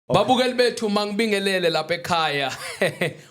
Babukeli bethu, mangibingelele lapha ekhaya.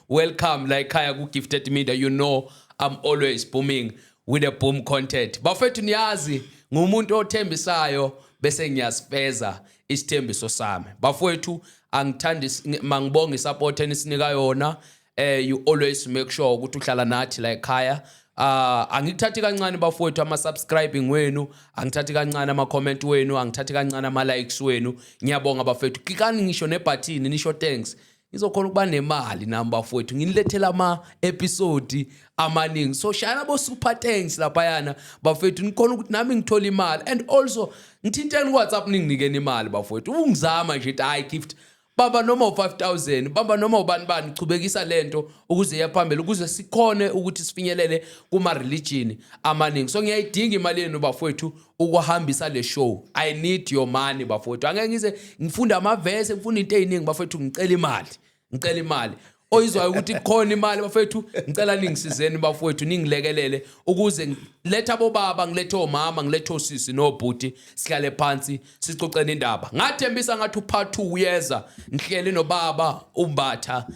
Welcome la ekhaya ku Gifted Media. You know I'm always booming with the boom content. Bafethu, niyazi ngumuntu othembisayo bese ngiyasifeza isithembiso sami. Bafethu, angithandi mangibonga isupport enisinika yona. You always make sure ukuthi uhlala nathi la ekhaya. Angikuthathi kancane bafowethu ama subscribing wenu, angithathi kancane ama comment wenu, angithathi kancane ama likes wenu. Ngiyabonga bafethu. Klikani ngisho nebhathini nisho thanks. Ngizokhona ukuba nemali nami bafowethu, nginilethela ama episode amaningi. So shayana bo super thanks laphayana bafethu, nikhona ukuthi nami ngithola imali, and also ngithinteni ku WhatsApp, ninginikeni imali bafowethu. Ungizama nje ukuthi hayi Gift baba, noma u5000 baba, noma ubani bani, chubekisa lento ukuze iye phambili, ukuze sikhone ukuthi sifinyelele kuma religion amaningi. So ngiyayidinga imali yenu bafowethu ukuhambisa le show. I need your money bafowethu. Angeke ngize ngifunda amavese, ngifunda into eziningi bafowethu. Ngicela imali, ngicela imali oyizwayo ukuthi kukhona imali bafethu. Ngicela ningisizeni bafowethu, ningilekelele ukuze ngilethe abobaba, ngilethe omama, ngilethe osisi nobhuti, sihlale phansi sixoxeni indaba. Ngathembisa ngathi upart 2 uyeza. Ngihleli nobaba uMbatha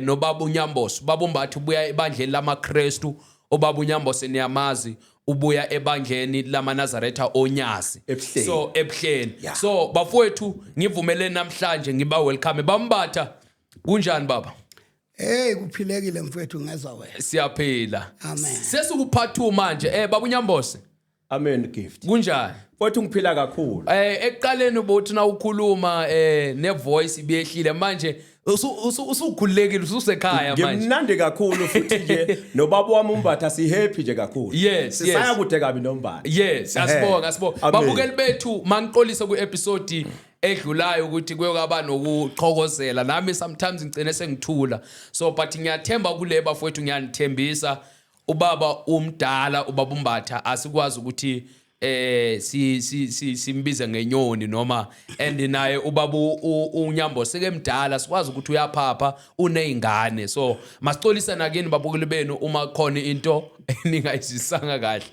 nobaba uNyamboso. Baba uMbatha ubuya ebandleni lamaKristu, ubaba uNyamboso niyamazi, ubuya ebandleni lamaNazaretha oNyazi. Ebuhleni. So ebuhleni. So bafowethu, ngivumelene namhlanje ngiba welcome. Bab'Mbatha, kunjani baba? Hey, kuphilekile mfethu, ngezwa wena. Siyaphila. Amen. Sesukupart 2 manje. Baba uNyambose. Amen, Gift. Kunjani? Futhi ngiphila kakhulu. Ekuqaleni ubothi na ukhuluma ne voice ibiyehlile, manje usukhululekile, ususekhaya manje. Ngimnandi kakhulu futhi nje nobaba wami uMbatha, si happy nje kakhulu. Sisaya kude kabi noMbatha. Yes, asibonga, asibonga. Amen. Babukeli bethu, mangiqolise ku episode edlulayo ukuthi kuyokaba nokuchokozela nami, sometimes ngicine sengithula. So but ngiyathemba kule bafowethu, ngiyanithembisa ubaba umdala, ubaba uMbatha, asikwazi ukuthi si si si simbize ngenyoni noma, and naye ubaba uNyambo seke mdala, sikwazi ukuthi uyaphapha, unezingane. So masixolisa nakini babukeli benu uma khona into eningayizwisanga kahle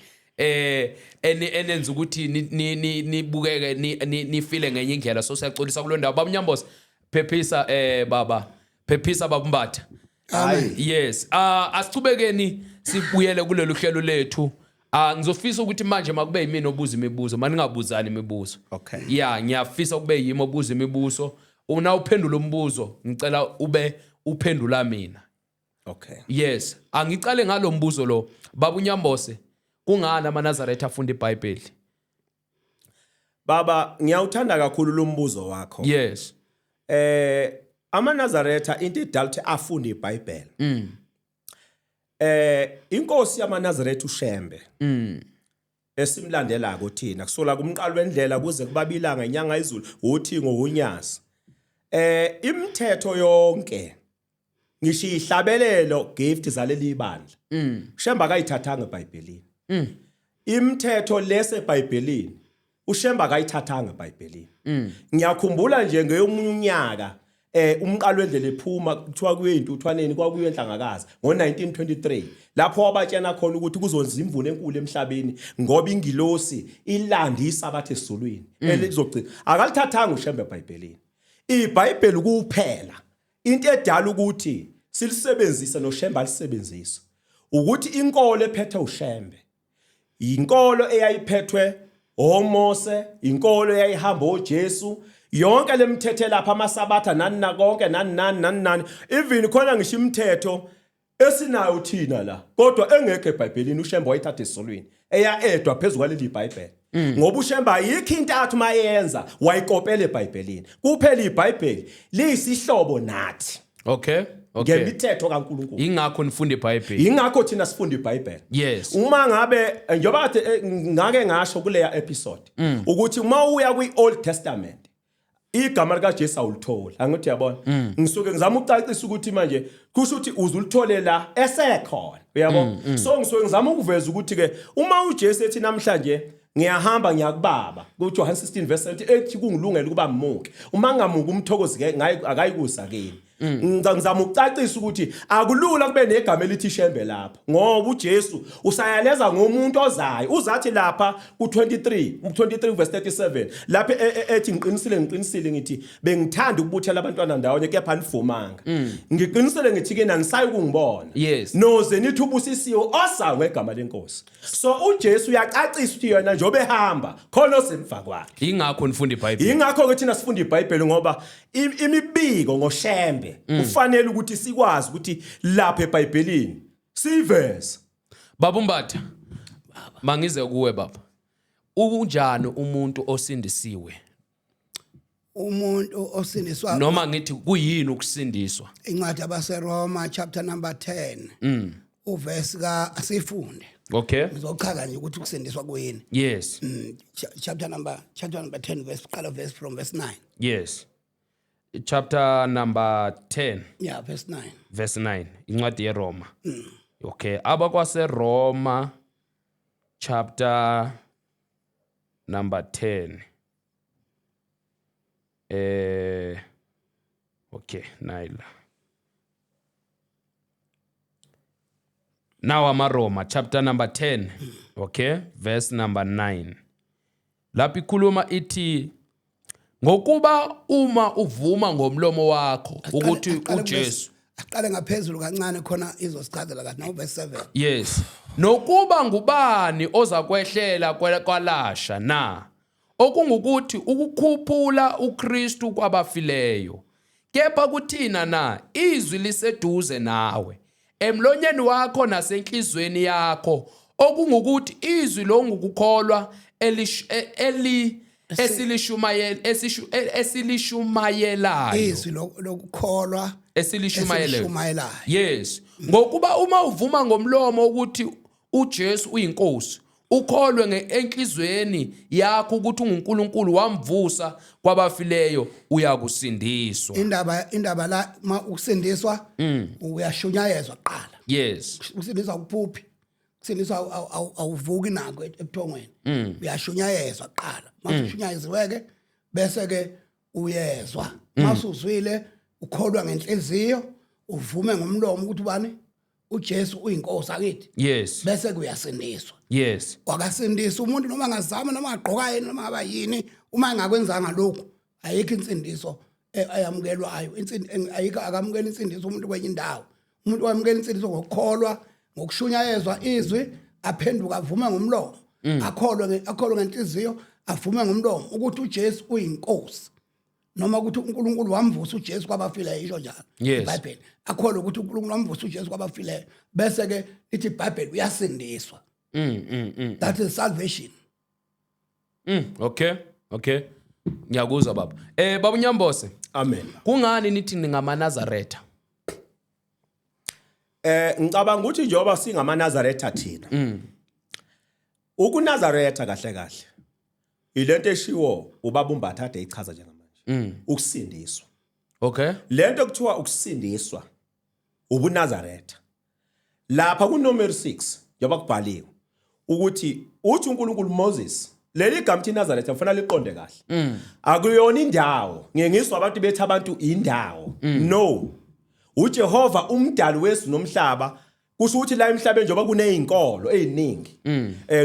enenza ukuthi nibukeke nifile ngenye indlela. So siyaxolisa kulo ndawo. Baba uNyambosi, phephisa baba, phephisa baba Mbatha. Amen. Yes, asichubekeni sibuyele kulolu hlelo lethu. Ngizofisa ukuthi manje makube yimina obuza imibuzo, maningabuzani imibuzo. Okay. Yeah, ngiyafisa kube yimi obuza imibuzo. Una uphendula umbuzo, ngicela ube uphendula mina. Okay. Yes, angicale ngalombuzo lo. Baba uNyambose, kungani amaNazaretha afunda iBhayibheli? Baba, ngiyawuthanda kakhulu lo mbuzo wakho. AmaNazaretha, into edala ukuthi afunde iBhayibheli. Inkosi yamaNazaretha uShembe. Esimlandelako thina kusola kumqalo wendlela kuze kubabilanga inyanga izulu uthi ngokunyazi. Imithetho yonke, ngisho ihlabelelo, Gift, zaleli bandla. Shembe akayithathanga eBhayibhelini. Imithetho lese eBhayibhelini uShembe akayithathanga eBhayibhelini. Ngiyakhumbula nje ngeyomunye unyaka umqalo wendlela ephuma, kuthiwa kuye intuthwaneni, kwakuye enhlangakazi ngo1923, lapho wabatshena khona ukuthi kuzonza imvuno enkulu emhlabeni ngoba ingilosi ilandisa abathi esizulwini elizogcina. Akalithathanga uShembe eBhayibhelini. IBhayibheli kuphela into edala ukuthi silisebenzise noShembe alisebenzisa ukuthi inkolo ephethe uShembe inkolo eyayiphethwe oMose, inkolo eyayihamba oJesu. Yonke lemithetho lapha, amasabatha nani nakonke nani nani nani nani, even khona ngisho imithetho esinayo thina la kodwa engekho eBhayibhelini, uShembe wayithatha esizulwini eya edwa phezulu kwaleli iBhayibheli, ngoba uShembe ayikho into athi mayenza wayikopela eBhayibhelini kuphela. IBhayibheli liyisihlobo nathi ngemithetho kaNkulunkulu. Ingakho nifunda iBhayibheli. Ingakho thina sifunda iBhayibheli. Uma ngabe njengoba kade ngake ngasho kuleya episode ukuthi uma uya kwi-Old Testament igama likaJesu awulitholi, angithi uyabona? Ngisuke ngizama ukucacisa ukuthi manje kusho ukuthi uze ulithole la esekhona, uyabo? So ngisuke ngizama ukuveza ukuthi ke uma uJesu ethi namhlanje ngiyahamba ngiyakubaba kuJohn 16 verse 70, ethi kungilungela ukuba ngimuke, uma ngingamuki umthokozi ke akayikuza kini. Ngizama ukucacisa ukuthi akulula kube negama elithi Shembe lapha, ngoba uJesu usayaleza ngomuntu ozayo. Uzathi lapha ku23, ku23 verse 37 lapha ethi ngiqinisile, ngiqinisile ngithi bengithanda ukubuthela abantwana ndawonye, kepha anivumanga. Ngiqinisile ngithi ke nanisayi ukungibona noze nithi ubusisiwe osa ngegama lenkosi. So uJesu uyacacisa ukuthi yena njengoba ehamba khona osemva kwakhe. Ingakho nifunda iBhayibheli. Ingakho ke thina sifunda iBhayibheli, ngoba imibiko ngoShembe kufanele ukuthi sikwazi ukuthi lapha eBhayibhelini siveze. Baba uMbatha, mangize kuwe baba. Unjani umuntu osindisiwe? Umuntu osindiswa Noma ngithi kuyini ukusindiswa? Incwadi abaseRoma chapter number 10 uverse ka, asifunde. Ngizochaza nje ukuthi ukusindiswa kuyini. Chapter number 10 verse, qala verse from verse 9. Yes, chapter number 10. Yeah, verse 9. Verse 9, incwadi yeRoma. Okay, abakwaseRoma chapter number 10. Okay, nayila. Now amaRoma chapter number 10, okay, verse number 9. Lapho ikhuluma ithi, ngokuba uma uvuma ngomlomo wakho ukuthi Aqale uJesu Aqale ngaphezulu kancane khona izosichazela kahle, no verse 7. Yes. Nokuba ngubani oza kwehlela kwalasha na? Okungukuthi ukukhuphula uKristu kwabafileyo. Kepha kuthina na izwi liseduze nawe, emlonyeni wakho nasenhlizweni yakho, okungukuthi izwi longukukholwa eli esilishumayelayo. Izwi lokukholwa esilishumayelayo. Esilishumayelayo. Yes, ngokuba uma uvuma ngomlomo ukuthi uJesu uyinkosi, ukholwe ngenhlizweni yakho ukuthi unguNkulunkulu wamvusa kwabafileyo, uyakusindiswa. Indaba la, ma ukusindiswa uyashunyayezwa kuqala. Ukusindiswa akuphuphi, ukusindiswa awuvuki nako ebuthongweni. Uyashunyayezwa kuqala. Masushunyayeziwe-ke bese-ke uyezwa. Masuzwile, ukholwa ngenhliziyo, uvume ngomlomo ukuthi ubani, uJesu uyinkosi, akithi? Bese kuyasindiswa. Wakasindisa umuntu noma angazama, noma angagqoka yini, noma ngaba yini, uma engakwenzanga lokhu, ayikho insindiso eyamukelwayo. Ayikho, akamukela insindiso umuntu kwenye indawo. Umuntu wamukela insindiso ngokukholwa, ngokushunyayezwa izwi, aphenduka, avume ngomlomo, akholwe ngenhliziyo, avume ngomlomo ukuthi uJesu uyinkosi, noma ukuthi uNkulunkulu wamvusa uJesu kwabafileyo, isho njalo iBhayibheli. Akholwe ukuthi uNkulunkulu wamvusa uJesu kwabafileyo, bese ke lithi iBhayibheli uyasindiswa. That is salvation. Okay. Ngiyakuzwa baba. Baba uNyambose, Amen. Kungani nithi ningamaNazaretha? Ngicabanga ukuthi njengoba singamaNazaretha thina, ukuNazaretha kahle kahle ilento eshiwo ubaba uMbatha ade ichaza njengamanje, ukusindiswa. Lento kuthiwa ukusindiswa ubuNazaretha. Lapha ku-number 6 njengoba kubhaliwe ukuthi uthi uNkulunkulu Moses, leli gama thi Nazareth ngifuna liqonde kahle. Akuyona indawo. Ngiye ngizwa abantu bethi abantu indawo. No. uJehova umdali wezulu nomhlaba, kusho ukuthi la emhlabeni njengoba kunezinkolo eziningi,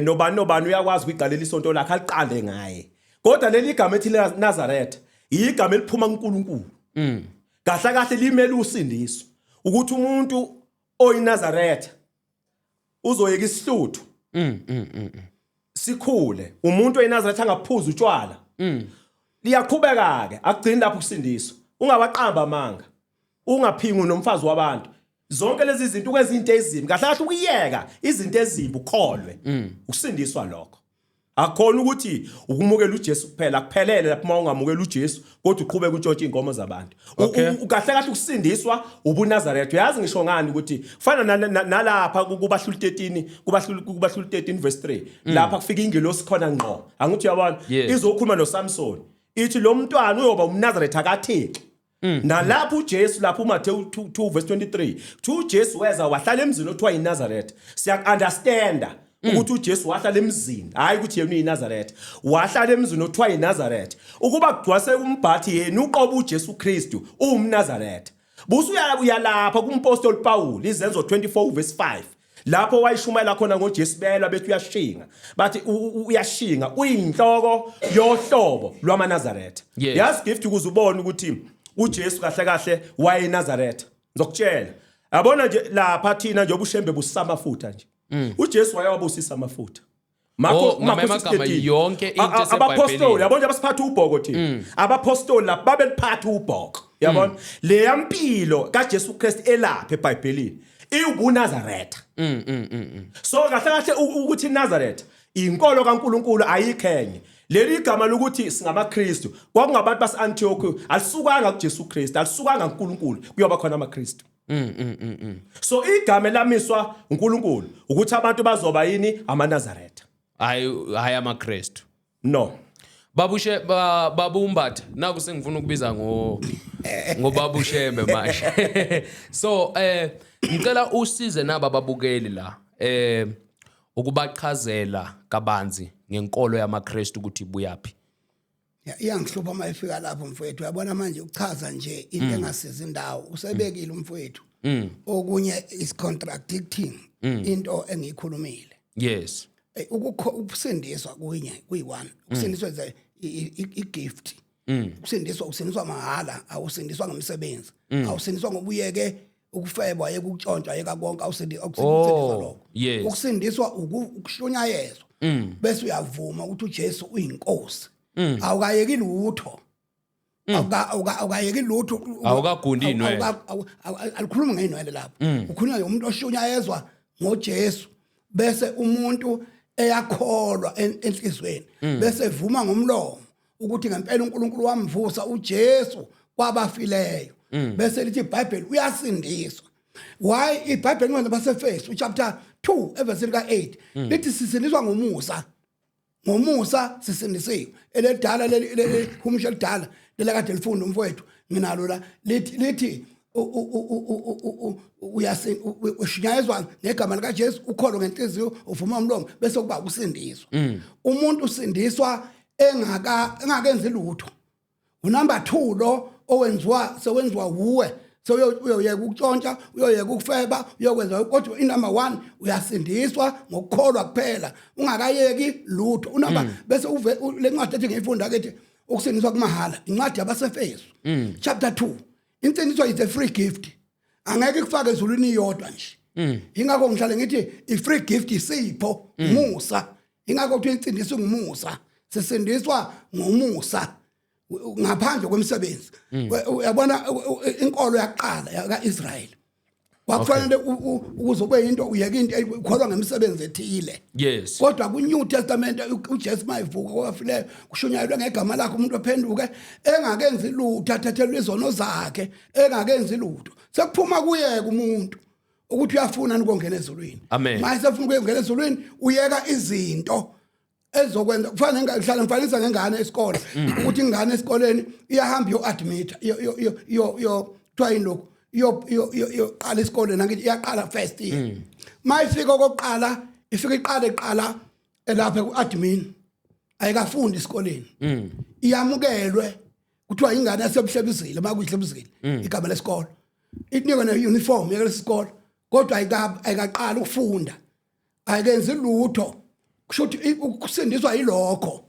nobani nobani uyakwazi ukuyiqalela isonto lakhe aliqale ngaye, kodwa leli gama ethi Nazareth igama eliphuma kuNkulunkulu. Kahle kahle limele usindiso, ukuthi umuntu oyiNazaretha uzoyeka isihluthu sikhule, umuntu oyiNazaretha angaphuza utshwala. Liyaqhubeka ke, akugcini lapho ukusindiswa. Ungawaqamba amanga, ungaphingi nomfazi wabantu, zonke lezi zinto, ukwenza izinto ezimbi, kahle kahle ukuyeka izinto ezimbi ukholwe, ukusindiswa lokho. Akukhona ukuthi ukumukela uJesu kuphela, kuphelele lapho uma ungamukela uJesu kodwa uqhubeka utshontshe inkomo zabantu. Kahle kahle ukusindiswa ubuNazaretha. Uyazi ngisho ngani ukuthi fana nalapha kubahluli 13, kubahluli 13 verse 3, lapha kufika ingelosi khona ngqo, angithi uyabona? Yes. Izokhuluma noSamson, ithi lo mntwana uyoba umNazaretha kaThixo. Nalapho uJesu lapho uMathewu 2 verse 23 kuthiwa uJesu weza wahlala emzini othiwa yiNazaretha. Siyaku-understanda ukuthi uJesu wahlala emzini, hayi ukuthi yena uyiNazaretha, wahlala emzini othiwa yiNazaretha ukuba kugcwase umbhathi, yena uqobo uJesu Kristu uwumNazaretha. Busu uyalapha kumpostoli Paul, Izenzo 24 verse 5, lapho wayishumayela khona ngoJesu, belwa bethi uyashinga, bathi uyashinga, uyinhloko yohlobo lwamaNazaretha. Yazi Gift, ukuze ubone ukuthi uJesu kahle kahle wayeNazaretha, ngizokutshela, yabona nje lapha thina nje obushembe busisa amafutha nje, uJesu wayewabusisa amafutha. Marko. Oh, ngamanye Marko amagama, 6:13. yonke into Abapostoli eseBhayibhelini. yabona nje abasiphatha ubhoko thina, abapostoli lapha babeliphatha ubhoko, yabona leya mpilo kaJesu Kristu elapha eBhayibhelini iwubuNazaretha. So kahle kahle ukuthi Nazareth inkolo kaNkuluNkulu, ayikhenye leli gama lokuthi singamaKristu. Kwakungabantu base-Antioch, alisukanga kuJesu Kristu, alisukanga kuNkulunkulu kuyoba khona amaKristu. So igama elamiswa uNkulunkulu ukuthi abantu bazoba yini? AmaNazaretha. Hayi hayi, amaKristu. No. Babushe babumbatha naku sengifuna ukubiza ngobabushembe manje. So ngicela usize naba babukeli la ukubachazela kabanzi ngenkolo yamaKristu ukuthi ibuyaphi. Ya, iyangihlupha uma ifika lapho mfowethu. Uyabona manje ukuchaza nje into engasiza indawo, usebekile umfowethu, okunye is contradicting into engiyikhulumile. Ukusindiswa kunye kuyi-one, ukusindiswa is i-gift. Ukusindiswa, usindiswa mahhala, awusindiswa ngemisebenzi, awusindiswa ngoba uyeke ukufeba, wayeka ukuntshontsha, wayeka konke, awusindiswa lokho. Ukusindiswa ukushunyayezwa bese uyavuma ukuthi uJesu uyinkosi, awukayeki lutho. Awukayeki lutho. Awukagundi iy'nwele. Alikhulumi ngey'nwele lapho, ukhulunywa ngomuntu oshunyayezwa ngoJesu, bese umuntu eyakholwa enhliziyweni, bese evuma ngomlomo ukuthi ngempela uNkulunkulu wamvusa uJesu kwabafileyo, bese lithi iBhayibheli uyasindiswa. Why? IBhayibheli incwadi baseFesu chapter 2 evesini ka8 lithi sisindiswa ngomusa, ngomusa sisindisiwe. Eledala leli humusha elidala lelakade lifunda umfowethu, nginalo la, lithi ushunyayezwa ngegama likaJesu, ukholo ngenhliziyo, uvuma umlomo, bese kuba ukusindiswa. Umuntu usindiswa engakenzi lutho. Unumber 2 lo owenziwa sewenziwa wuwe, uyoyeka ukutshontsha, uyoyeka ukufeba, uyokwenza, kodwa inumber 1 uyasindiswa ngokukholwa kuphela ungakayeki lutho. Unumber bese uve le ncwadi ethi ngiyifunda ke ethi ukusindiswa kumahala, incwadi yabaseFesu chapter 2. Insindiso is a free gift, angeke ikufake ezulwini iyodwa nje. Ingakho ngihlale ngithi i-free gift, isipho, umusa. Ingakho kuthiwa insindiso ngumusa, sisindiswa ngomusa ngaphandle kwemisebenzi. Uyabona inkolo yaqala yaka-Israyeli kwakufanele ukuze ube into uyeke into ukholwa ngemisebenzi ethile. Kodwa ku-New Testament uJesu mayivuka kwabafileyo, kushunyayelwe ngegama lakhe, umuntu ophenduke engakenzi lutho athathelwe izono zakhe engakenzi lutho. Sekuphuma kuyeka umuntu ukuthi uyafuna ukungena ezulwini. Amen. Manje sefuna ukungena ezulwini, uyeka izinto ezokwenza kufana ngihlala ngifanisa ngengane esikole, ukuthi ingane esikoleni iyahamba iyo-admit, iyo kuthiwa yini lokhu, iyo qala isikole, nangithi iyaqala first year. Mayifika okokuqala, ifika iqale iqala lapha ku-admin, ayikafundi esikoleni. Iyamukelwe, kuthiwa ingane yasebuhlebuzile, uma kuyihlebuzile igama lesikole, inikwe ne-uniform yakulesi sikole, kodwa ayikaqali ukufunda, ayikenzi lutho. Kusho ukuthi ukusindiswa yilokho.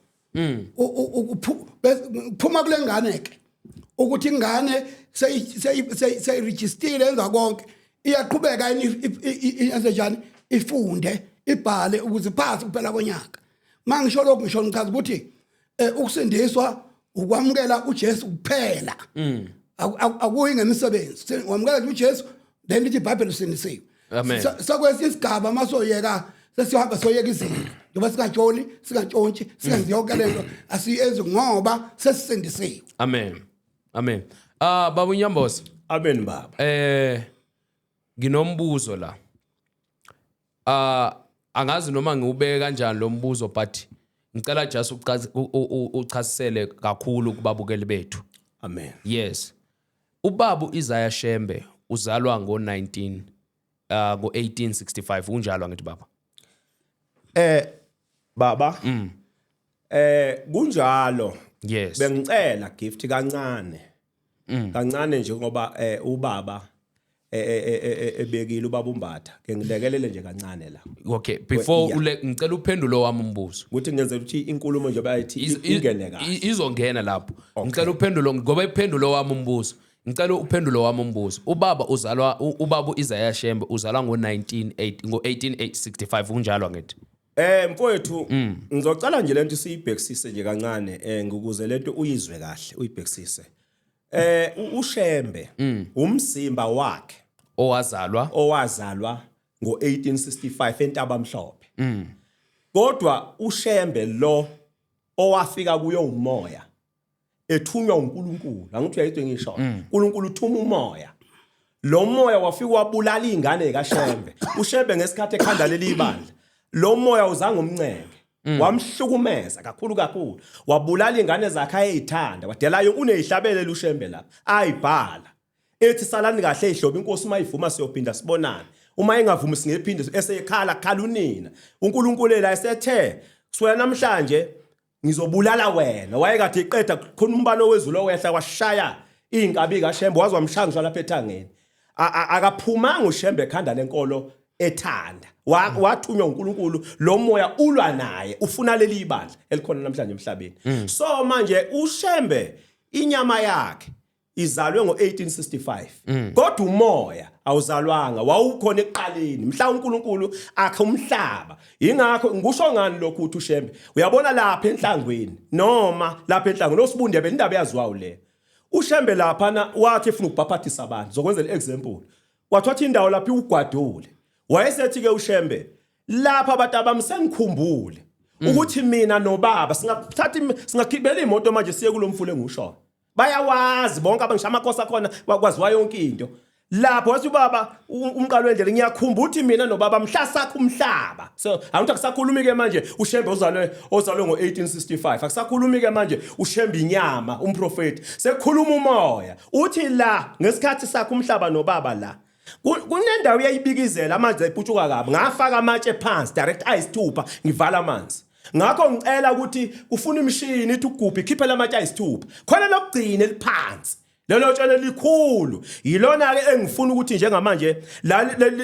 Kuphuma kule ngane ke ukuthi ingane seyirejistile, yenza konke, iyaqhubeka yini, yenze njani, ifunde, ibhale ukuze iphase kuphela konyaka. Mangisho lokhu, ngisho ngichaza ukuthi ukusindiswa ukwamukela uJesu kuphela. Akuyi ngemisebenzi. Wamukela nje uJesu, then lithi iBhayibheli usindisiwe. Amen. Sakwesinye isigaba masoyeka, sesihamba soyeka izinto, njengoba singajoli, singatshontshi, singenzi yonke lento, asiyenzi ngoba sesisindisiwe. Amen, amen. Ah, baba uNyambose. Amen baba. Nginombuzo la. Ah, angazi noma ngiubeke kanjani lo mbuzo, but ngicela just uchasisele kakhulu kubabukeli bethu. Amen. Yes, ubaba uIsaiah Shembe uzalwa ngo19 ngo1865, unjalo angithi baba? Baba, kunjalo. Bengicela Gift kancane. Kancane nje ngoba ubaba ebekile ubaba uMbatha, ke ngilekelele nje kancane la. Okay, before Yeah. ule ngicela uphendulo wami umbuzo. Ukuthi ngenzela ukuthi inkulumo nje bayithi ingene kahle. Izongena lapho. Ngicela uphendulo ngoba iphendulo wami umbuzo. Ngicela uphendulo wami umbuzo. Ubaba uzalwa ubaba uIsaiah Shembe uzalwa ngo-198 ngo-1865, kunjalo ngithi? Mfowethu, ngizocela nje lento siyibhekisise nje kancane ngikuze lento uyizwe kahle, uyibhekisise. UShembe umzimba wakhe owazalwa owazalwa ngo1865 eNtaba Mhlophe. Kodwa uShembe lo owafika kuyo umoya ethunywa uNkulunkulu, angithi uyayizwa ngisho, uNkulunkulu uthuma umoya. Lo moya wafika wabulala izingane kaShembe. UShembe ngesikhathi ekhanda leli ibandla, lo moya uzange umncenge, wamhlukumeza kakhulu kakhulu, wabulala ingane zakhe ayezithanda, wadela unezihlabelelo uShembe lapha ayibhala ethi salani kahle ihlobo, inkosi uma ivuma siyophinda sibonane, uma ingavumi singephinde. Eseyekhala khala unina, uNkulunkulu la esethe kusukela namhlanje ngizobulala wena. Wayekade eqeda khona umbano wezulu owehla washaya inkabi kaShembe, waze wamshaya ngisho lapha ethangeni. Akaphumanga uShembe ekhanda lenkolo ethanda. Wathunywa uNkulunkulu, lo moya ulwa naye, ufuna leli ibandla elikhona namhlanje emhlabeni. So manje uShembe inyama yakhe izalwe ngo1865, kodwa umoya awuzalwanga, wawukhona ekuqaleni mhla uNkulunkulu akhe umhlaba. Ingakho ngisho ngani lokhu uthi uShembe uyabona lapha enhlangweni noma lapha enhlangweni osibunde indaba yaziwayo le. UShembe lapha na wathi efuna ukubhaphathisa abantu, zokwenzela example, wathatha indawo lapha ugwadule, wayesethi ke uShembe lapha, abantu abami, sengikhumbule ukuthi mina nobaba singathatha singagibela imoto manje siye kulomfula engushoyo, bayawazi bonke abangisho amakhosi akhona, kwaziwa yonke into lapho. Wathi ubaba umqalo wendlela, ngiyakhumbula ukuthi mina nobaba mhla sakho umhlaba. So angithi akusakhulumi ke manje uShembe ozalwe ngo1865, akusakhulumi ke manje uShembe inyama umprofeti, sekukhuluma umoya. Uthi la ngesikhathi sakho umhlaba nobaba la kunendawo eyayibikizela amanzi ayiputshuka kabi, ngafaka amatshe phansi direct ayisithupha, ngivala amanzi. Ngakho ngicela ukuthi kufuna imishini ithi ugubhe ikhiphe lamatshe ayisithupha, khona lokugcina eliphansi lelo tshele likhulu, yilona ke engifuna ukuthi njengamanje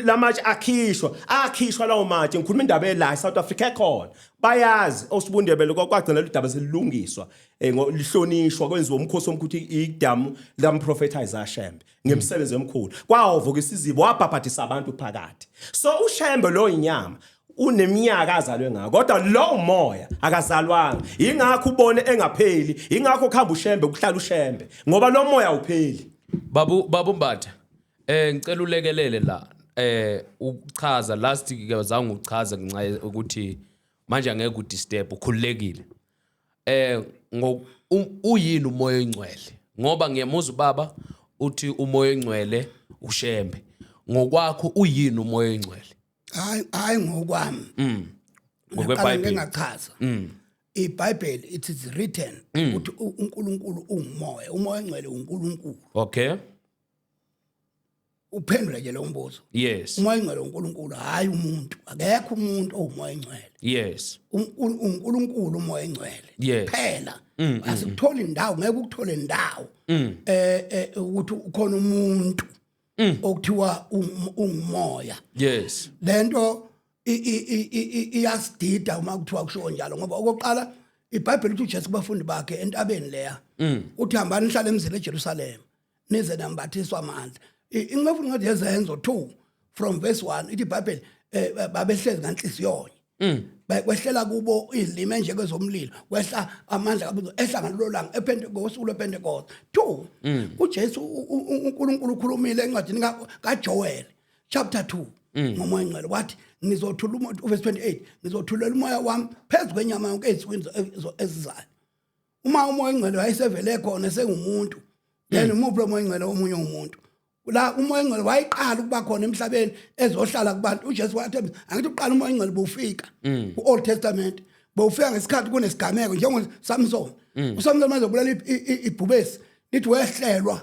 lamatshe akhishwa lawo matshe. Ngikhuluma indaba ela eSouth Africa ekhona, bayazi osibundebele, kwagcina ludaba selilungiswa, lihlonishwa, kwenziwa umkhosi omkhulu, idamu lamprofeta Isaiah Shembe ngemisebenzi emikhulu, kwavuka isizibo, wabhabhadisa abantu phakathi. So uShembe lo inyama uneminyaka azalwe ngayo, kodwa lo moya akazalwanga. Ingakho ubone engapheli, ingakho kuhamba uShembe, kuhlala uShembe, ngoba lo moya awupheli. Babu Mbatha, ngicela ulekelele la ukuchaza last ke zange uchaze ngenxa ukuthi manje angeke udisturb, ukhululekile. Uyini umoya oyingcwele? Ngoba ngiyamuzwa ubaba uthi umoya oyingcwele uShembe. Ngokwakho uyini umoya oyingcwele? Hayi hayi, ngokwami NgokweBhayibheli. Ngingachaza iBhayibheli, it is written ukuthi uNkulunkulu ungumoya, umoya ongcwele uNkulunkulu. Uphendula nje lo mbuzo. Umoya ongcwele uNkulunkulu, hayi umuntu. Akekho umuntu owumoya ongcwele. UNkulunkulu umoya ongcwele phela. Asikutholi indawo, ngeke ukuthole indawo ukuthi ukhona umuntu okuthiwa ungumoya. Lento iyasidida uma kuthiwa kushiwo njalo, ngoba okokuqala iBhayibheli uthi uJesu kubafundi bakhe entabeni leya uthi hambani nihlale emzini eJerusalem nize nambathiswa amandla. Inqofu incwadi yeZenzo 2 from verse 1 ithi iBhayibheli babehlezi nganhliziyo kwehlela kubo izilimi enjengezomlilo, kwehla amandla kabuzo ehla ngalolo langa ePentecost, lwePentecost 2. UJesu uNkulunkulu ukhulumile encwadini kaJoel chapter 2 ngomoya ongcwele, wathi ngizothula umoya, verse 28, ngizothulela umoya wami phezu kwenyama yonke ezinsukwini ezizayo. Uma umoya ongcwele wayesevele khona sengumuntu, then umuphi lo moya ongcwele omunye umuntu la? Umoya ongcwele wayiqala ukuba khona emhlabeni ezohlala kubantu. UJesu wathembisa, angithi uqala umoya ongcwele bowufika ku-Old Testament, bowufika ngesikhathi kunesigameko njengoSamson. USamson mazobulala ibhubesi, lithi wehlelwa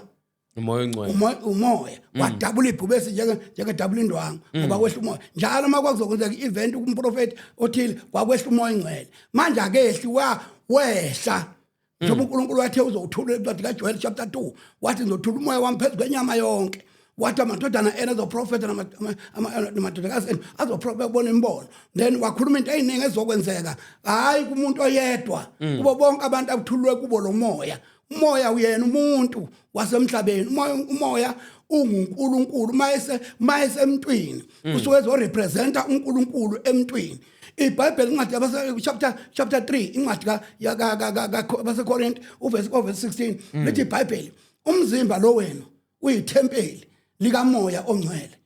umoya ongcwele. Umoya wadabula ibhubesi njengedabula indwangu, ngoba kwehla umoya. Njalo uma kwakuzokwenzeka i-event kumprofethi othile, kwakwehla umoya ongcwele. Manje akehli, wa wehla. Njengoba uNkulunkulu wathe uzowuthula incwadi kaJoel chapter 2, wathi ngizothula umoya wami phezu kwenyama yonke, wathi amadodana enu azoprofetha, namadodakazi enu azoprofetha, bona imibono. Then wakhuluma into eziningi ezizokwenzeka, hayi kumuntu oyedwa, kubo bonke abantu abuthulwe kubo lo moya. Umoya uyena umuntu wasemhlabeni. Umoya unguNkulunkulu. Mayese emntwini, usuke ezorepresenta uNkulunkulu emntwini. IBhayibheli, incwadi yabase chapter 3, incwadi ka ya- ka ka- ka- ka baseKorinte, uverse 16, lithi iBhayibheli umzimba lo wenu uyithempeli likaMoya oNgcwele.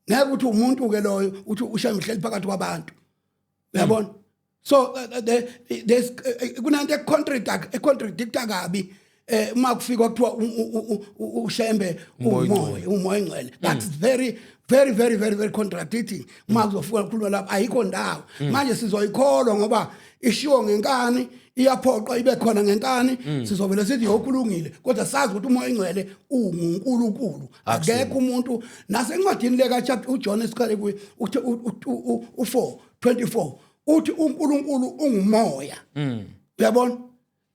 Ngeke ukuthi umuntu ke loyo uthi uShembe uhleli phakathi kwabantu, uyabona? So there's kunanto econtradicta kabi uma kufika kuthiwa uShembe umoya ongcwele. That's very, very, very, very, very contradicting. Uma kuzofika kukhuluma lapha, ayikho ndawo. Manje sizoyikholwa ngoba ishiwo ngenkani, iyaphoqwa ibe khona ngenkani, sizovele sithi yokulungile, kodwa sazi ukuthi umoya ongcwele unguNkulunkulu, akekho umuntu. Nasencwadini leka chapter uJohn esiqale kuyi uthi u4 24 uthi uNkulunkulu ungumoya, uyabona?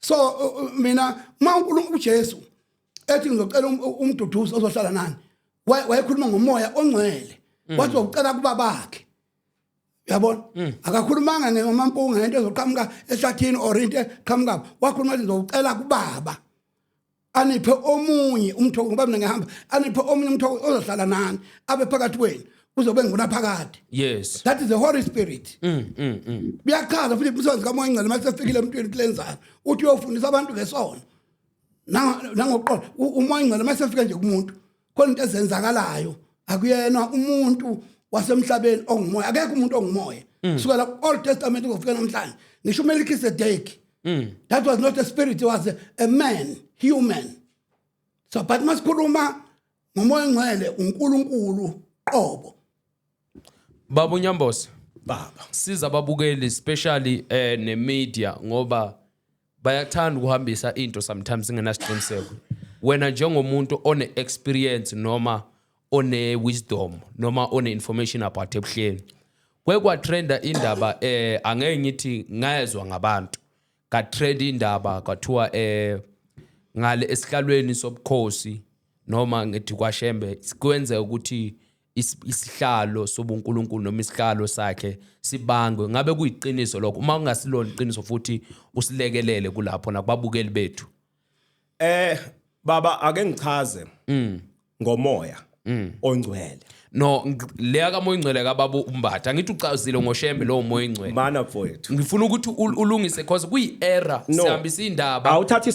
So mina uma uNkulunkulu uJesu ethi ngizocela umduduzi ozohlala nani, wayekhuluma ngoMoya oNgcwele. Wathi ucela kuba bakhe, uyabona? Akakhulumanga ngemampunga, ngento ezoqhamuka ehlathini or into eqhamuka. Wakhuluma ukuthi ngizocela kubaba aniphe omunye umthokozi, ngoba mina ngihamba, aniphe omunye umthokozi ozohlala nani, abe phakathi kwenu, kuzobe ngunaphakade. That is the Holy Spirit. Kuyachaza futhi umsebenzi kaMoya Ingcwele uma sefikile emntwini kulenzana, uthi uyofundisa abantu ngesono nangokuqonda. UMoya Ingcwele uma sefike nje kumuntu, khona into ezenzakalayo. Akuyena umuntu wasemhlabeni ongumoya, akekho umuntu ongumoya kusukela ku-Old Testament kuzofika namhlanje. Ngisho uMelkisedeki, that was not a spirit, he was a man, human. So but masikhuluma ngoMoya Ongcwele, uNkulunkulu qobo. Baba uNyambose, Baba. Siza ababukeli, especially ne-media, ngoba bayathanda ukuhambisa into sometimes ingenasiqiniseko. Wena njengomuntu one experience noma one wisdom noma one information about ebuhleni, kwekwatrenda indaba, angeke ngithi ngayezwa ngabantu, katrend indaba kwathiwa ngale esihlalweni sobukhosi, noma ngithi kwaShembe, kwenzeka ukuthi isihlalo sobuNkulunkulu noma isihlalo sakhe sibangwe. Ngabe kuyiqiniso lokho? Uma kungasilona iqiniso futhi, usilekelele kulapho nakubabukeli bethu. Baba, ake ngichaze ngoMoya oNgcwele. No, leya kaMoya Ingcwele kababa uMbatha, angithi ucazile ngoShembe lowo Moya Ingcwele. Mana mfowethu. Ngifuna ukuthi ulungise cause kuyi-error. No. Sihambisa indaba. Awuthathe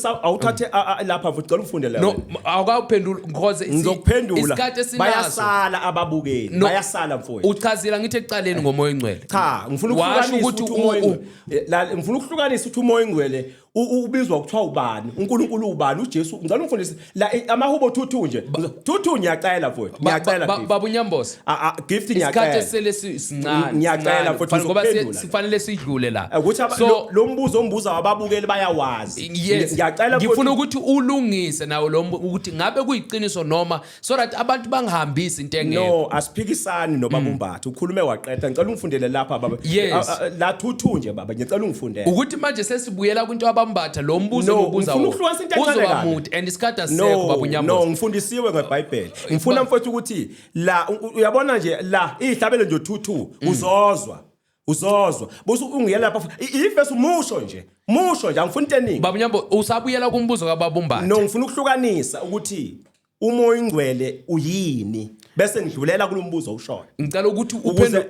lapha futhi, cela ufunde la. No, Wena. Awukawuphenduli because Ngizokuphendula. isikhathi esinaso. Bayasala ababukeli. No. Bayasala mfowethu. Uchazile ngithi ekuqaleni ngoMoya Ingcwele. Cha, ngifuna Washo ukuhlukanisa ukuthi ukuthi uMoya Ingcwele, la ngifuna ukuhlukanisa ukuthi uMoya Ingcwele ubizwa kuthiwa ubani, uNkulunkulu ubani, uJesu. Ngicela ungifundise la, amahubo 22 nje. 22, ngiyacela mfowethu. Ngiyacela. Gift. Baba uNyambose, Ah, ah, Gift, isikhathi ngiyacela. esele sincane. Ngiyacela, sincane. mfowethu, Kufanele- ngoba ngizokuphendula. sifanele sidlule la. Ukuthi So lo mbuzo ombuza wababukeli bayawazi. Yes. Ngiyacela Ngifuna mfowethu. ukuthi ulungise nawo lo ukuthi ngabe kuyiqiniso noma, so that abantu bangihambisi into engekho. No, asiphikisani nobaba uMbatha. Ukhulume waqeda. Ngicela ungifundele lapha, baba. Yes. Ah, ah, la 22 nje, baba. Ngicela ungifundele. Ukuthi manje sesibuyela kwinto abambatha, lo mbuzo No, engibuza ngifuna wona ukuhlukanisa into encane uzoba kabi. mude and isikhathi asisekho, baba No, uNyambose. ngifundisiwe ngeBhayibheli. Ngifuna mfowethu ukuthi la uyabona nje la ihlabele nje 22, uzozwa. Uzozwa. Bese ungiyela lapha ivesi umusho nje. Musho nje, angifuni into eningi. Baba uNyambo, usabuyela kumbuzo kababa uMbatha. No, ngifuna ukuhlukanisa ukuthi uMoya Ingcwele uyini bese ngidlulela kulombuzo ushoyo. Ngicela ukuthi Ukuze uphendule.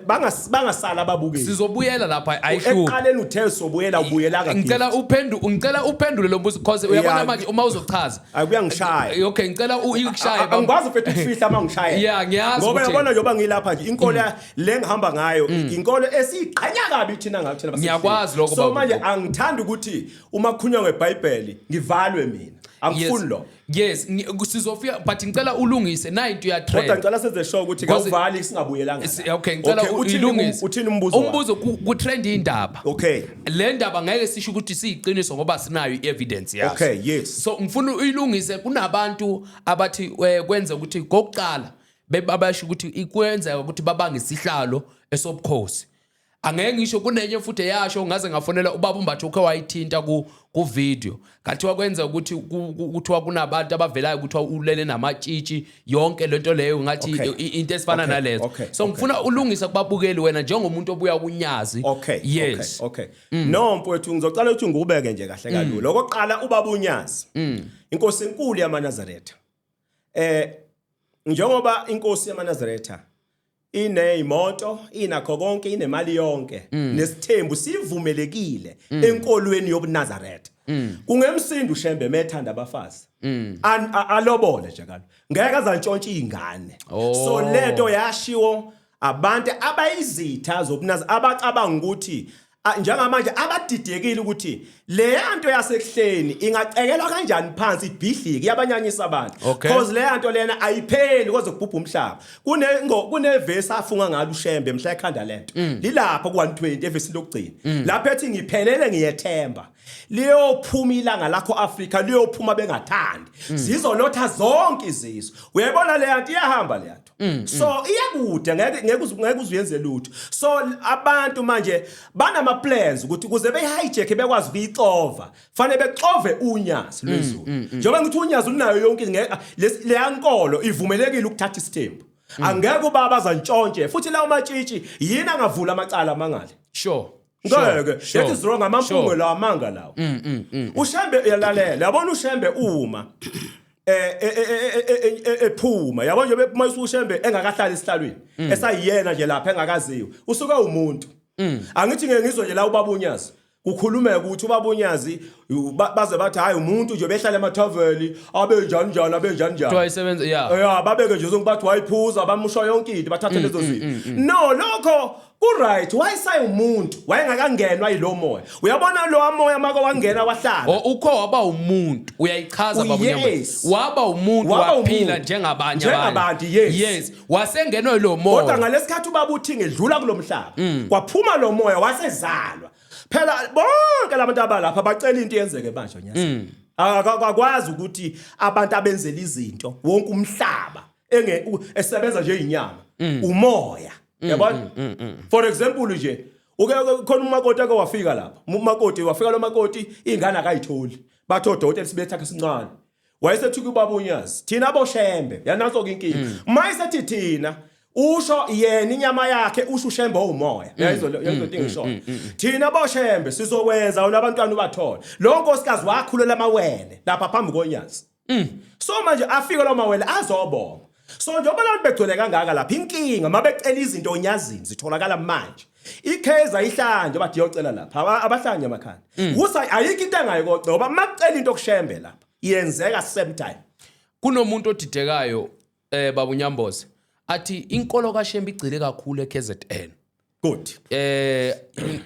bangasala ababukeli. Sizobuyela lapha, ayihluki. Ekuqaleni uthe sobuyela, ubuyela ka. Ngicela uphendule lo mbuzo because uyabona manje uma uzochaza Ayi, kuyangishaya. Okay, ngicela ikushaye. Baba. Angikwazi mfethu ukufihla uma ngishaya. Yeah, ngiyazi Ngoba uyabona njengoba ngilapha nje, inkolo le ngihamba ngayo, inkolo esiyiqhanya kabi thina ngayo thina basebuhleni. Ngiyakwazi lokho, So baba. manje angithandi ukuthi uma kukhulunywa ngeBhayibheli ngivalwe mina. Angifuni lo. Yes, sizofika, but ngicela ulungise nayi into Kodwa ya trend. ngicela senze sure ukuthi kawuvali singabuyelanga. Okay, ngicela Okay, ilungise. Uthini umbuzo wakho? Umbuzo, ku trend indaba. Le ndaba ngeke sisho ukuthi siyiqiniso ngoba sinayo i-evidence yaso. Okay, yes. So ngifuna uyilungise. Kunabantu abathi kwenza ukuthi kokuqala abasho ukuthi kwenzeka ukuthi babange isihlalo esobukhosi. Angeke ngisho kunenye futhi eyasho, ngaze ngafonela ubaba uMbatha, ukhe wayithinta ku video, kathiwa kwenza ukuthi kuthiwa kunabantu abavelayo, kuthiwa ulele namatshitshi, yonke lento leyo, ngathi into esifana nalezo. So ngifuna ulungisa kubabukeli, wena njengomuntu obuya kunyazi. Okay. Okay. No mfowethu, ngizocela ukuthi ngikubeke nje kahle kalula. Okokuqala, ubaba uNyazi, inkosi enkulu yamaNazaretha. Njengoba inkosi yamaNazaretha inezimoto, inakho konke, inemali yonke, nesithembu sivumelekile enkolweni yobuNazaretha. Kungemsindo uShembe methanda abafazi. Alobole nje kalo. Ngeke azantshontshe izingane. So lento yashiwo abantu abayizitha zobunazi, abacabanga ukuthi njengamanje abadidekile ukuthi le yanto yasekuhleni ingacekelwa kanjani phansi, ibhidlike, iyabanyanyisa abantu. Cause le yanto lena ayipheli koze kubhubha umhlaba. Kune verse afunga ngalo uShembe mhla ekhanda lento, lilapha ku120 evesini lokugcina, lapho ethi ngiphelele, ngiyethemba liyophuma ilanga lakho Africa, liyophuma bengathandi, zizolotha zonke izizwe. Uyayibona le yanto iyahamba le yanto, so iyakude, ngeke uzuyenze lutho. So abantu manje banama plans ukuthi ukuze beyihijack, bekwazi ukuyixova, fanele bexove unyazi lwezulu. Njengoba ngithi unyazi lunayo yonke leya nkolo, ivumelekile ukuthatha isithembu. Angeke ubaba azantshontshe futhi lawo matshitshi, yini angavula amacala mangale? Ngeke. That is wrong, amampunge lawo, amanga lawo. Ushembe uyalalela, yabona uShembe uma ephuma, yabona nje bephuma uShembe engakahlali esihlalweni, esayiyena nje lapha engakaziwe, usuke umuntu. Angithi ngeke ngizwe nje la ubaba uNyazi kukhulumeka ukuthi ubaba uNyazi baze bathi hayi, umuntu nje behlala emathaveni, abe njani njani, abe njani njani. Kuthiwa isebenza, yeah. Ya, babeke nje zonke, bathi wayiphuza, bamusho yonke into, bathathe lezo zinto. No, lokho ku-right, wayesayumuntu, wayengakangenwa yilo moya. Uyabona lo moya maka wangena wahlala. O, ukho waba umuntu, uyayichaza, baba uNyambo. Waba umuntu. Waba Waphila umuntu. njengabanye. Njengabantu, yes. Yes, wasengenwe lo Kodwa moya. ngalesikhathi ubaba uthi ngedlula kulo mhlaba, kwaphuma lo moya, wasezalwa phela. Bonke labantu abalapha bacela into yenzeke manje, Nyazi. Akakwazi ukuthi abantu abenzela izinto wonke umhlaba enge esebenza nje inyama, umoya, yabona. For example nje, uke khona umakoti ake wafika lapha, umakoti wafika, lo makoti ingane akayitholi, bathi odokotela sibetha sincane. Wayesethuka ubaba uNyazi, thina boShembe, yananso ke inkinga. Mayesethi thina, usho yena inyama yakhe, usho uShembe owumoya. Yayizo into engisho, thina boShembe sizokwenza wona abantwana ubathole. Lo nkosikazi wakhulela amawele lapha phambi koNyazi. So manje afike lo mawele azobonga. So njengoba abantu begcwele kangaka lapha, inkinga mabecela izinto onyazini zitholakala manje. Ikheza ihlanje, bathi yocela lapha, abahlanje emakhanda kusa, ayikho into engayikoca, ngoba makucela into kuShembe lapha yenzeka same time. Kunomuntu odidekayo, baba uNyamboze, athi inkolo kaShembe igcile kakhulu eKZN.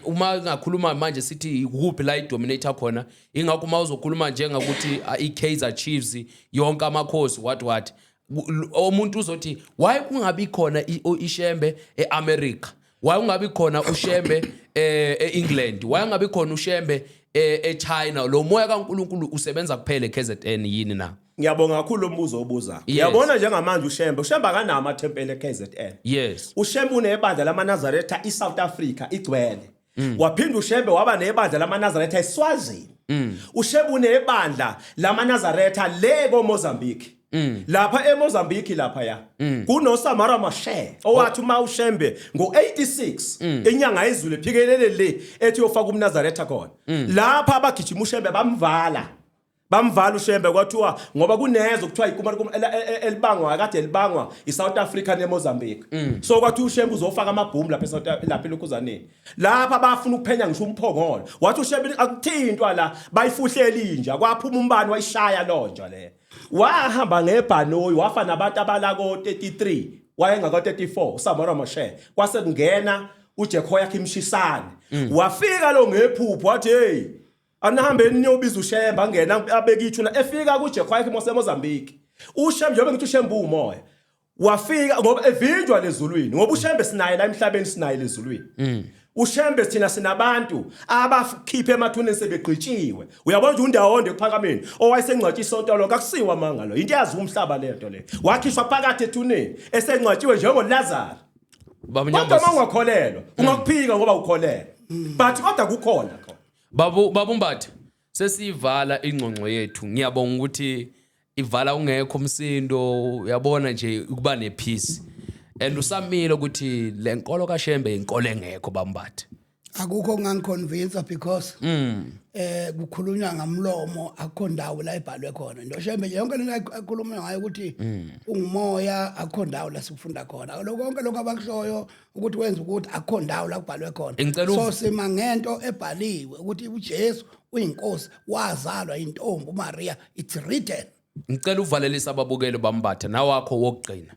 Uma ngakhuluma manje sithi ikuphi la idominate khona, ingakho uma uzokhuluma njengakuthi iKaizer Chiefs, yonke amakhosi, what what, umuntu uzothi why kungabi khona iShembe eAmerica, why ungabi khona uShembe eEngland, why ungabi khona uShembe eChina? Lo moya kaNkuluNkulu usebenza kuphela eKZN yini na? Ngiyabonga kakhulu lo mbuzo obuza. Uyabona njengamanje uShembe akanawo amathempeli eKZN. UShembe unebandla lamaNazaretha iSouth Africa igcwele. Waphinda uShembe waba nebandla lamaNazaretha eSwazini. UShembe unebandla lamaNazaretha le koMozambique. Lapha eMozambique lapha ya kunoSamora Machel, owathi uma uShembe ngo86 inyanga yezulu ephikelele le ethi uyofaka umNazaretha khona. Lapha abagijima uShembe bamvala. Bamvala uShembe, kwathiwa ngoba kunezwe kuthiwa ikuma elibangwa kade elibangwa iSouth Africa neMozambique. So kwathiwa uShembe uzofaka amabhomu lapha eSouth, lapha elokhuzaneni. Lapha bafuna ukuphenya ngisho umphongolo. Wathi uShembe akuthintwa la, bayifuhlela inja, kwaphuma umbani wayishaya lonja le. Wahamba ngebhanoyi, wafa nabantu abalako 33, wayengaka 34 uSamora Machel. Kwase kungena uJehoiakim Chissano. Wafika lo ngephupho wathi, "Hey, anihambeni niyobiza uShembe angena abeke ithuna." Efika kuJehoiakim waseMozambique, uShembe, njengoba ngithi uShembe umoya, wafika ngoba evinjwa lezulwini, ngoba uShembe sinaye la emhlabeni, sinaye lezulwini uShembe. Thina sinabantu abakhiphe emathuneni sebegqitshiwe. Uyabona nje uNdawonde ekuphakameni owayesengcwatshe isonto lonke, akusiwa amanga lo, into yazi umhlaba lento le. Wakhishwa phakathi ethuneni esengcwatshiwe njengoLazarus. Baba Kodwa Nyambose. uma ungakholelwa, ungakuphika ngoba ukholelwa, but kodwa kukhona khona. Babumbatha, sesivala ingxongxo yethu. Ngiyabonga ukuthi ivala ungekho umsindo, uyabona nje ukuba nepeace. And usamile ukuthi le nkolo kaShembe inkolo engekho, bambatha. Akukho okungangiconvince because kukhulunywa ngamlomo, akukho ndawo la ibhalwe khona into Shembe. Yonke lento akhuluma ngayo ukuthi ungumoya, akukho ndawo la sikufunda khona lokho. Konke lokho abakushoyo ukuthi wenza ukuthi, akukho ndawo la kubhalwe khona. Ngicela So sima ngento ebhaliwe ukuthi uJesu uyinkosi, wazalwa intombi uMaria, it's written. Ngicela uvalelisa ababukeli, bambatha, nawakho wokugcina.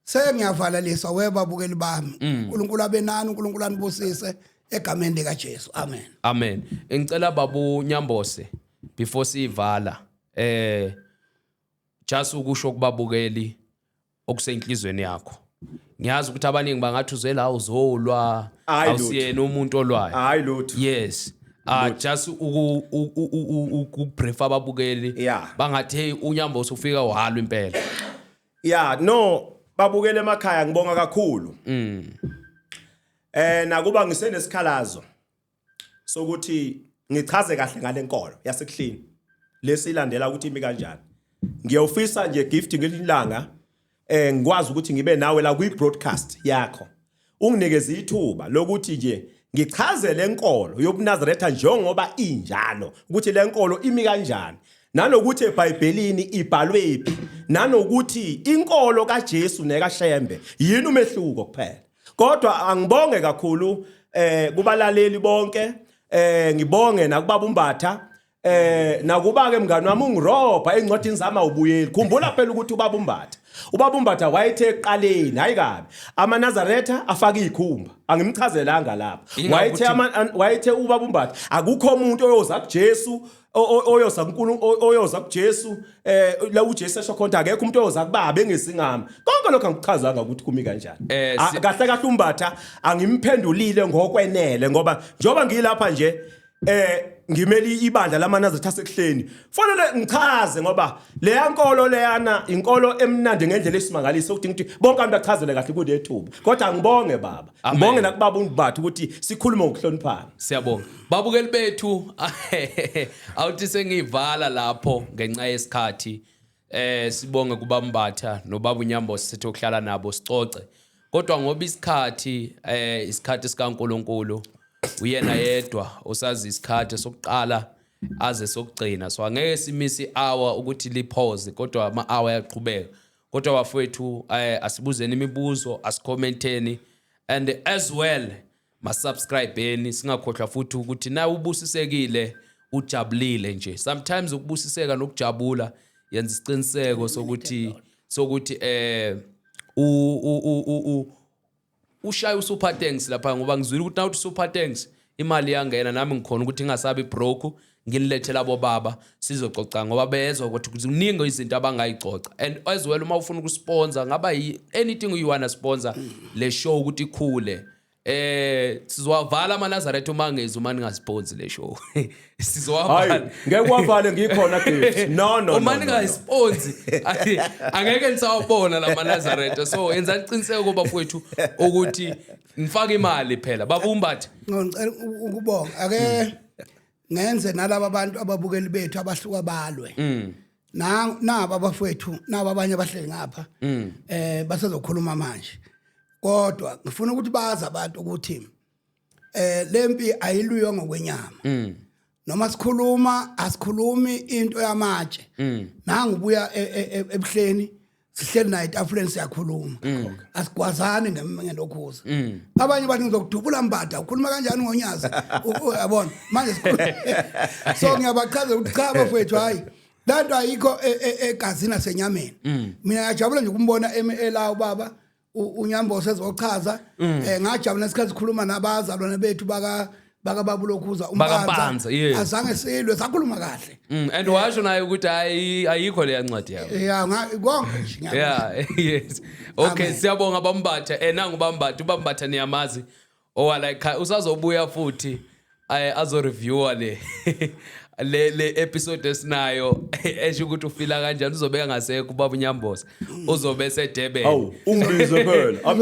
Sengiyavalelisa webabukeli bami. uNkulunkulu abenani, uNkulunkulu anibusise egameni likaJesu, amen. Amen. Ngicela babu Nyambose, before sivala, just ukusho kubabukeli okusenhlizweni yakho. Ngiyazi ukuthi abaningi bangathi uze la uzolwa, Hayi lutho. awusiyena umuntu olwayo. Hayi lutho. Yes. Ah, just ukubriefa ababukeli. Bangathi, hey, uNyambose ufika wahalwa impela. Yeah, no, babukele emakhaya, ngibonga kakhulu. Nakuba ngisenesikhalazo sokuthi ngichaze kahle ngalenkolo yasekuhleni lesilandela ukuthi imi kanjani. Ngiyofisa nje, Gift, ngelilanga ngikwazi ukuthi ngibe nawe la kwi broadcast yakho. Unginikeze ithuba lokuthi nje ngichaze lenkolo yobuNazaretha njengoba injalo, ukuthi lenkolo imi kanjani, nanokuthi eBhayibhelini ibhalwe phi, nanokuthi inkolo kaJesu nekaShembe yini umehluko kuphela. Kodwa angibonge kakhulu kubalaleli bonke, ngibonge nakubaba uMbatha, nakuba ke mngani wami ungirobha encwadini zami, awubuyeli. Khumbula phela ukuthi ubaba uMbatha wayethe ekuqaleni, hayi kabi, amaNazaretha afaka izikhumba, angimchazelanga lapha. Ingakho Wayethe wayethe ubaba uMbatha akukho umuntu oyoza kuJesu, oyoza kuNkulunkulu, oyoza kuJesu, la uJesu esho khona akekho umuntu oyoza kubaba engesingami. Konke lokho angikuchazanga ukuthi kumi kanjani. Ah, kahle kahle uMbatha angimphendulile ngokwenele, ngoba njengoba ngilapha nje ngimeli ibandla lamaNazaretha asekuhleni, fanele ngichaze, ngoba leya nkolo leyana inkolo emnandi ngendlela esimangaliso ukuthi ngithi bonke abantu bachazele kahle kunethuba. Kodwa ngibonge baba. Amen. Ngibonge nakubaba uMbatha ukuthi sikhulume ngokuhloniphana. Siyabonga. Babukeli bethu, awuthi sengivala lapho ngenxa yesikhathi. Sibonge kubambatha nobaba uNyambo, sithe ukuhlala nabo sicoce. Kodwa ngoba isikhathi, isikhathi sikaNkuluNkulu, uyena yedwa osazi isikhathi sokuqala aze sokugcina. So angeke simise hour ukuthi lipause, kodwa ama hour ayaqhubeka. Kodwa bafowethu, asibuzeni imibuzo, asicommenteni and as well masubscribeni. Singakhohlwa futhi ukuthi na ubusisekile, ujabulile nje. Sometimes ukubusiseka nokujabula yenza isiqiniseko sokuthi u u u u ushaya usuper thanks lapha, ngoba ngizwile ukuthi nawuthi super thanks imali iyangena. Nami ngikhona ukuthi ngingasabi broke, nginilethela abo baba sizococa, ngoba bezwa ukuthi kuningi izinto abangayicoca. And as well, uma ufuna ukusponsor, ngaba anything you wanna sponsor le show ukuthi ikhule, sizowavala amaNazaretha uma ngezi, uma ningasponsi le show sizowavala. Hayi, ngeke wavale ngikhona, Gift. No, no. Uma No, no, no. ningayisponsor angeke nisawabona la maNazaretha. So yenza iqiniseko, bafowethu, ukuthi nifake imali phela, babumbathe. No, ngicela ukubonga. Ake ngenze nalaba bantu ababukeli bethu abahluka balwe. Na naba abafowethu, naba abanye abahleli ngapha. Basezokhuluma manje. Kodwa ngifuna ukuthi bazi abantu ukuthi lempi ayilwiwa ngokwenyama. Noma sikhuluma, asikhulumi into yamatshe. Nangu ubuya ebuhleni, sihleli naye etafuleni, siyakhuluma. Asigwazani ngelokhuza. Abanye bathi ngizokudubula mbada, ukhuluma kanjani ngonyazi? Uyabona manje so ngiyabachazela ukuthi cha bafowethu, hayi, lanto ayikho egazini nasenyameni. Mina ngiyajabula nje ukumbona ela ubaba uNyambosi ezochaza. Ngajabula nesikhathi sikhuluma nabazalwane bethu baka babulokhuza. BakaMpanza, yes. Azange silwe, sakhuluma kahle. And washo naye ukuthi hayi, ayikho leya ncwadi yabo. Ya, konke nje ngiyabonga. Yeah, yes, okay. Amen. Siyabonga bambatha. Nangu bambatha, ubambatha niyamazi owala ekhaya, usazobuya futhi azoreviewa le Le episode esinayo esho ukuthi ufila kanjani, uzobeka ngasekho ubaba uNyambose, uzobe eseDurban. Hawu, ungibize phela.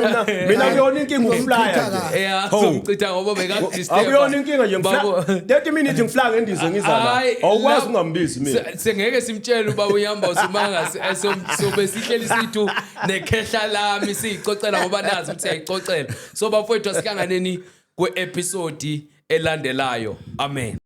Mina kuyona inkinga ukuflya nje. Yeah, Hawu. uzomchitha ngoba bekadisturb. Akuyona inkinga nje, ngifla 30 minutes ngifla ngendize ngiza la. Hayi, Awukwazi ungambizi mina. Sengeke simtshele ubaba uNyambose manga sobe sihleli sithu nekhehla lami siyicocela ngoba nazi ukuthi siyayicocela. So bafowethu, asihlanganeni kwe-episode elandelayo. Amen.